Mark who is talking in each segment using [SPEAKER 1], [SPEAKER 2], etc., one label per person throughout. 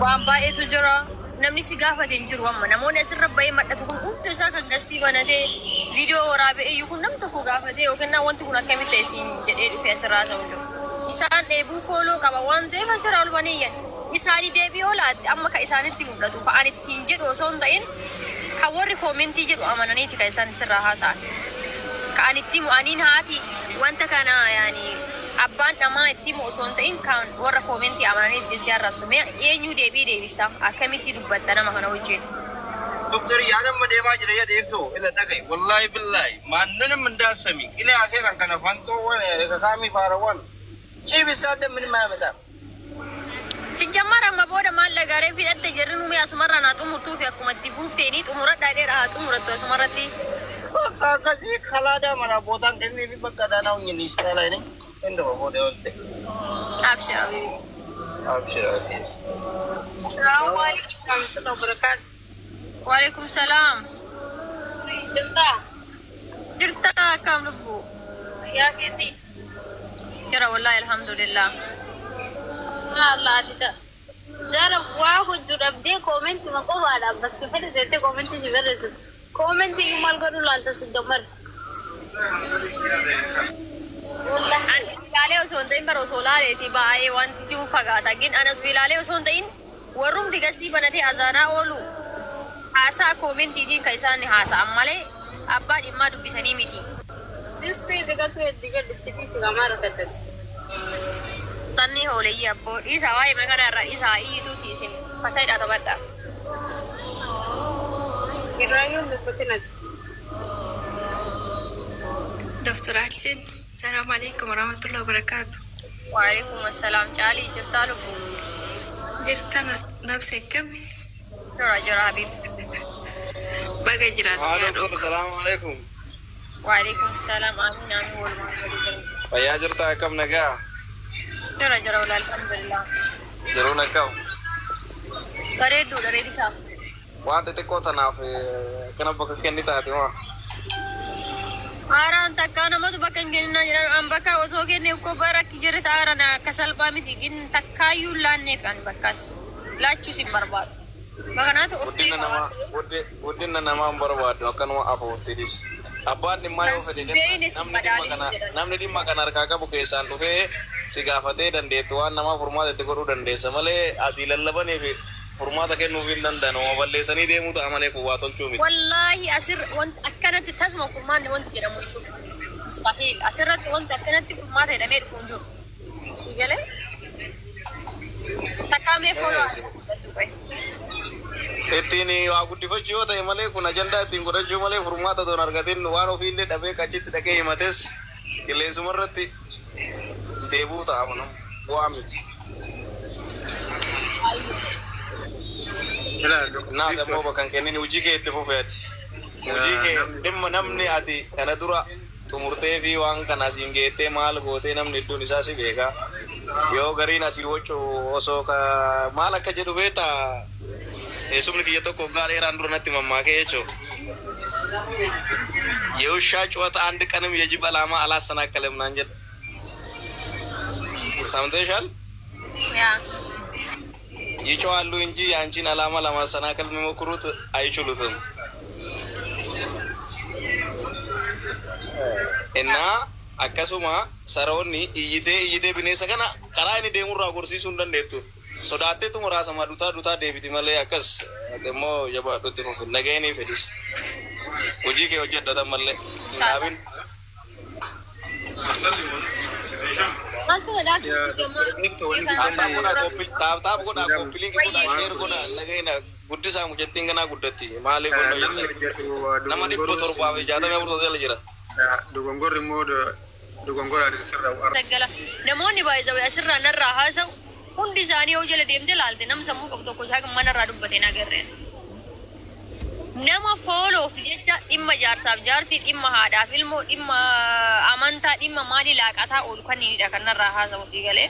[SPEAKER 1] Waan baay'eetu jira. Namni si gaafate hin jiru amma. Namoonni asirra bahee madhatu kun hundi isaa kan gastii banatee viidiyoo waraabee iyyuu kun namni tokko gaafatee yookiin wanti kun akkamitti ta'e siin jedhee dhufee asirraa ta'u jiru. Isaan dheebuu follow qaba waan ta'eef asirraa ol banee iyyan. Isaanii deebii yoo laatte amma kan isaanitti mul'atu kan ani ittiin jedhu osoo hin ta'in kan warri koomentii jedhu amananiiti kan isaan sirraa haasa'an. Kan ani itti himu aniin haati wanta kana yaani abbaan dhamaa itti himu osoo hin ta'in kan warra koomentii amananii ittiin si arrabsu. Mee eenyuu deebii deebista? Akkamitti dubbatta nama kana wajjin?
[SPEAKER 2] Doktar yaada amma deemaa jira jedheeftu ila dhaga'i wallahi billahi ማንንም እንዳሰሚ ቅሌ አሴራን ከነ ፈንቶ ከካሚ ፋረዋን ቺ ቢሳደብ ምንም አያመጣም።
[SPEAKER 1] Sijjammar amma booda maal dhagaaree fixatte jirri nuumi asumarraa naa xumurtuufi akkuma itti fuufteenii xumuradhaa dheeraa haa xumurattu asumarratti.
[SPEAKER 2] በቃ ከዚህ ከላዳ መራ ቦታን ከኒ በቃ ዳናው ኝ ስራ ላይ ነኝ እንደው ቦደ ወልደ
[SPEAKER 1] Abshir habibi.
[SPEAKER 2] አብሽር ኦኬ።
[SPEAKER 3] Assalamu alaikum warahmatullahi wabarakatuh.
[SPEAKER 1] Waalaikum salaam.
[SPEAKER 3] Jirtaa?
[SPEAKER 1] Jirta akkam lubbuu?
[SPEAKER 3] Yaa keetii?
[SPEAKER 1] Jira wallahi alhamdulillah.
[SPEAKER 3] Allah ati ta'a. Jara waa hojjuu dhabdee koomentii ma qofaadhaan bakka fedhe jettee koomentii si barreessitu. Koomentii maal godhu laalta si gammadu.
[SPEAKER 1] Ani ilaalee osoo hin ta'in bara osoo laaleeti baay'ee wanti jiru fagaata. Gin anas ilaalee osoo hin ta'in warrumti gastii banatee azaanaa oolu haasaa koomentiitiin kan isaan haasa'an malee abbaa dhimmaa dubbisanii miti.
[SPEAKER 3] Distii dhiqatu hedduu gaditti dhiisi gamaa rakkatatti.
[SPEAKER 1] Sanni hooleyyii abboo dhiisaa waa'ee makana irraa dhiisaa iyyituuti isin fatayidha taphadha.
[SPEAKER 3] Irraayyuu dubbatinati.
[SPEAKER 4] ዶክተራችን ሰላም አለይኩም ወራህመቱላሂ ወበረካቱ።
[SPEAKER 1] Waalaikum assalaam caalii jirtaa lubbuu.
[SPEAKER 4] Jirta nabse akkami?
[SPEAKER 1] Jira jira habiib.
[SPEAKER 4] Baga jiraatu
[SPEAKER 2] haa
[SPEAKER 4] yaadoo.
[SPEAKER 2] ዶክተር ሰላም አለይኩም።
[SPEAKER 1] Waalaikum salaam amiin amiin walumaa galatti jira.
[SPEAKER 2] Fayyaa jirtaa akkam nagaa?
[SPEAKER 1] Jira jira wala alhamdulillah.
[SPEAKER 2] Jiruun akkam?
[SPEAKER 1] Bareedduu bareedi isaa.
[SPEAKER 2] Waan xixiqqoo tanaaf akkana bakka kenni taate moo?
[SPEAKER 1] Haaraan takkaa namatu bakka hin kenninaa jedhan an bakka osoo kenne ukkoo bara akki jirri taa'aran akka salphaa miti gin takkaayyuu hin laanneef ani bakkas laachuus hin barbaadu. Bakanaatu of
[SPEAKER 2] Guddina
[SPEAKER 1] beeka waan
[SPEAKER 2] namaa
[SPEAKER 1] ta'eef
[SPEAKER 2] guddina namaa hin barbaaddu akkanuma afuuftinis. Abbaan dhimmaa
[SPEAKER 1] kan
[SPEAKER 2] yoo
[SPEAKER 1] si
[SPEAKER 2] fedhe
[SPEAKER 1] beeyne si
[SPEAKER 2] namni dhimma
[SPEAKER 1] madaalin
[SPEAKER 2] kana
[SPEAKER 1] jedhan.
[SPEAKER 2] namni dhimma kana harkaa qabu keessaan dhufee si gaafatee dandeettu waan namaa furmaata itti godhuu dandeessa malee asii lallabanii fi furmaata kennuuf hin danda'an oma balleessanii deemuu ta'a malee kun waa tolchuu miti.
[SPEAKER 1] Wallaahi asirra wanti akkanatti tasuma furmaanni wanti jedhamu hin dhufu. Mustahiil asirratti wanti akkanatti furmaata jedhamee dhufu hin jiru. Si galee takkaa mee follow godhadhu.
[SPEAKER 2] Ittiin waa guddifachuu yoo ta'e malee kun ajandaa ittiin godhachuu malee furmaata otoo hin argatin waan ofiillee dhabee qachitti dhaqee himates qilleensuma irratti deebuu ta'a kun bu'aa miti. Naaf ammoo bakka hin kennin hojii kee itti fufi ati. Hojii kee dhimma namni ati kana dura xumurtee fi waan kana asiin geettee maal gootee namni hedduun isaa si beeka. Yoo gariin asii wacu osoo ka maal akka jedhu beektaa eessumni kiyya tokko waggaa dheeraan dura natti mammaakee jechuudha. የውሻ ጩኸት አንድ ቀንም የጅብ ዓላማ አላሰናከለም ናን jedha. ሰምተሻል?
[SPEAKER 1] Yaa.
[SPEAKER 2] ይጮሃሉ እንጂ የአንቺን ዓላማ ለማሰናከል የሚሞክሩት አይችሉትም። እና akkasuma saroonni iyyitee iyyitee bineensa kana karaa inni deemurraa gorsiisuu hin dandeettu. Sodaatteetu muraasa dutaa dutaa deebiti malee akkas immoo jabaadhutti fufi nageenii fedhis. Hojii kee hojjedhatan malee. Dhaabin.
[SPEAKER 1] Maaltu na dhaabsisu?
[SPEAKER 2] Tap tap godhaa copy tap tap godhaa copy link godhaa share godhaa nageenya guddisaa mucattiin ganaa guddatti maaliif
[SPEAKER 5] Namni
[SPEAKER 2] hojjetan
[SPEAKER 5] hojjetu
[SPEAKER 2] nama 764 jala jira.
[SPEAKER 5] Dogongorri immoo dogongoraan sirra
[SPEAKER 1] Daggala namoonni baay'ee asirraa narraa haasa'u hundi isaanii yoo jala deemte laalte nama sammuu qabu tokko isaa manarraa dubbateen agarreen. Nama fooloof jecha dhimma jaarsaaf jaartii dhimma haadhaaf ilmoo dhimma amantaa dhimma maalii laaqataa oolu kanniinidha kan narraa haasa'u sii galee.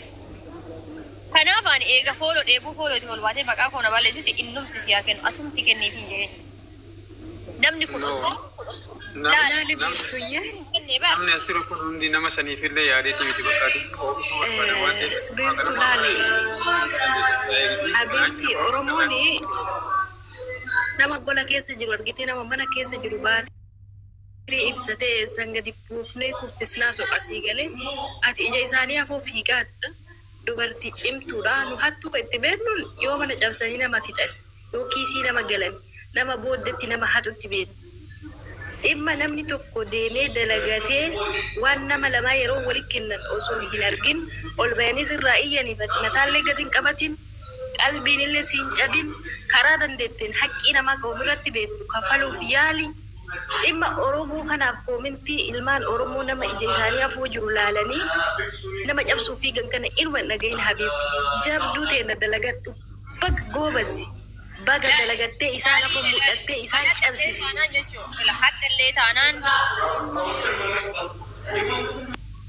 [SPEAKER 1] Kanaaf ani eega follow dheebuu followti ol baatee maqaa koo na balleessiti innumti si haa kennu atumti kenniif hin jedhin. Namni kun osoo
[SPEAKER 4] Ilaali beektuyyee.
[SPEAKER 1] kenne bar.
[SPEAKER 5] Namni as jiru kun hundi nama saniifillee yaadeetii miti bakka oomishuu barbaada waan ta'eef.
[SPEAKER 4] Beektu laali. Abeetti Oromoon nama gola keessa jiru argitee nama mana keessa jiru baatee ibsatee san gadi buufnee kuffisnaa soqasii galee ati ija isaanii afoo fiiqaatta dubartii cimtuudha nu hattuu kan itti beeknuun yoo mana cabsanii nama fixan yoo kiisii nama galan nama booddetti nama hatutti beeknu. Dhimma namni tokko deemee dalagatee waan nama lamaa yeroo walitti kennan osoo hin argin ol bayanii sirraa iyyaniif ati mataallee gadi hin qabatin qalbiin illee siin cabin karaa dandeetteen haqqii namaa kan ofirratti beektu kafaluuf yaali. Dhimma Oromoo kanaaf koomentii ilmaan Oromoo nama ija isaanii afoo jiru laalanii nama cabsuu fiigan kana ilma hin dhagahin habiibti. Jabduu teenna dalagadhu. Baga goobasi. Baga dalagattee isaan afoo mul'attee isaan cabsite.
[SPEAKER 1] Taanaan jechuudha. Hadhallee taanaan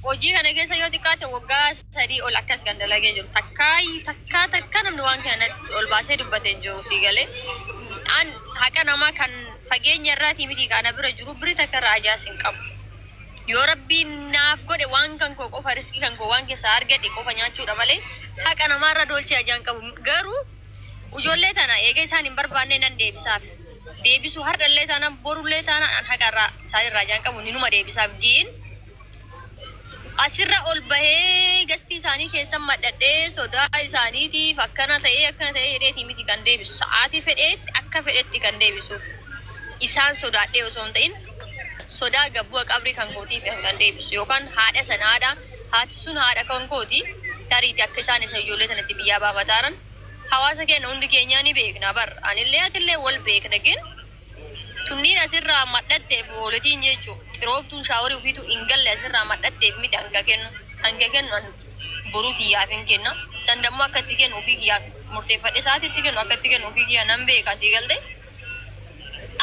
[SPEAKER 1] hojii kana keessa yoo xiqqaate waggaa 3 ol akkas kan dalagee jiru. Takkaa takkaa takkaa namni waan kanatti ol baasee dubbatee hin jiru sii galee. An haqa namaa kan fageenya irraatii miti kana bira jiru biri takka irraa ajaas hin qabu. Yoo rabbiin naaf godhe waan kan koo qofa riskii kan koo waan keessaa argadhe qofa nyaachuudha malee haqa namaarra dolchee ajaan qabu. Garuu ijoollee tana eega isaan hin barbaanne nan deebisaaf. Deebisu har'allee taanaan borullee taanaan an haqa irraa isaanirraa ajaan qabu ninuma deebisaaf giin. Asirra ol bahee gastii isaanii keessa madhadhee sodaa isaaniitiif akkana ta'ee akkana ta'ee jedheetii miti kan deebisu. Sa'aatii fedheetti akka fedhetti kan deebisuuf. Isaan sodaadhee osoo hin ta'in sodaa gabbu'a qabrii kan kootiif kan deebisu yookaan haadha sana haadha haati sun haadha kan kooti tariiti akka isaan isa ijoollee sanatti biyyaa baafataaran hawaasa keenya hundi keenyaa ni beekna bar anillee atillee wal beekna gin tunniin asirraa madhatteef hoolotiin jechuu xirooftuun shaaworii ofiitu hin galle asirraa madhatteef miti hanga kennu hanga kennu an boruu tiyyaaf hin kenna san dammoo akka itti kennu ofii kiyyaa murteeffadhe sa'aatitti kennu akka itti kennu ofii kiyyaa nan beeka asii galte.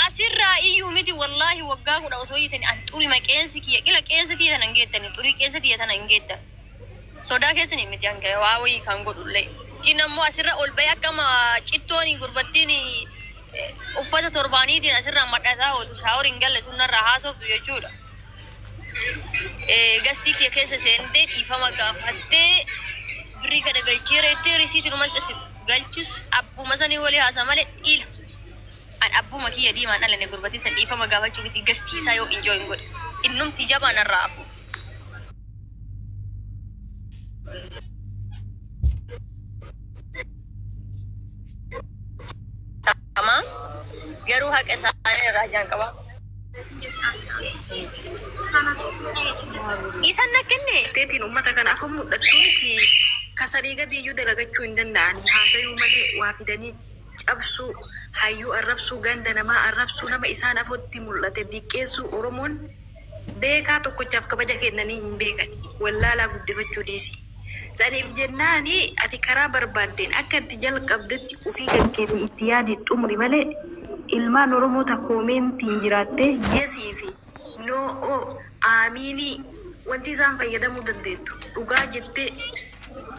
[SPEAKER 1] Asirraa iyyuu miti wallaahi waggaa 10 osoo hiitani an xurima qeensi kiyya qila qeensa tiyya tana hin geettani xurii qeensa tiyya tana hin geettan. Sodaa keessanii miti hanga waa wayii kan godhullee. Gin ammoo asirra ol bahee akkama cittoon gurbattiin uffata torbaaniitiin asirraa madhataa ooltu shaawor hin galle sunnarraa haasoftu jechuudha. Gastii kiyya keessa seentee dhiifama gaafattee birrii kana galcheera jettee risiitii nu maxxansitu. Galchus abbuma sanii walii haasa malee ila. An abbuma kiyya diimaan dhalane gurbattii san dhiifama gaafachuu miti gastii isaa yoo enjoy hin godhe. Innumti jabaa narraa hafu. Tamam. Garuu haqa isaanii irraa ajaan qaba. Isan na kenne.
[SPEAKER 4] Teetiin uummata kana afaan mul'attuu miti kasarii gadi iyyuu dalagachuu hin danda'ani. Haasayuu malee waa fidanii cabsuu, hayyuu arrabsuu, ganda namaa arrabsuu, nama isaan afotti mul'ate diqqeessuu Oromoon beekaa tokkochaaf kabaja kennanii hin beekani. Wallaalaa guddifachuu dhiisi. Saniif jennaani ati karaa barbaaddeen akka itti jalqabdetti ofii gaggeetii itti yaadi xumuri malee ilmaan Oromoo ta koomeentiin jiraattee yesii fi noo'oo aamiinii wanti isaan fayyadamuu dandeettu dhugaa jettee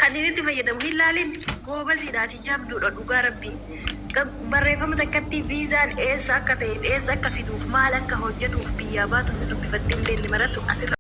[SPEAKER 4] kan inni itti fayyadamu hin laalin goobaziidha ati jabduudha dhugaa rabbii. Barreeffama takkatti viizaan eessa akka ta'eef eessa akka fiduuf maal akka hojjetuuf biyyaa baatu dubbifattee hin beekne marattu asirra.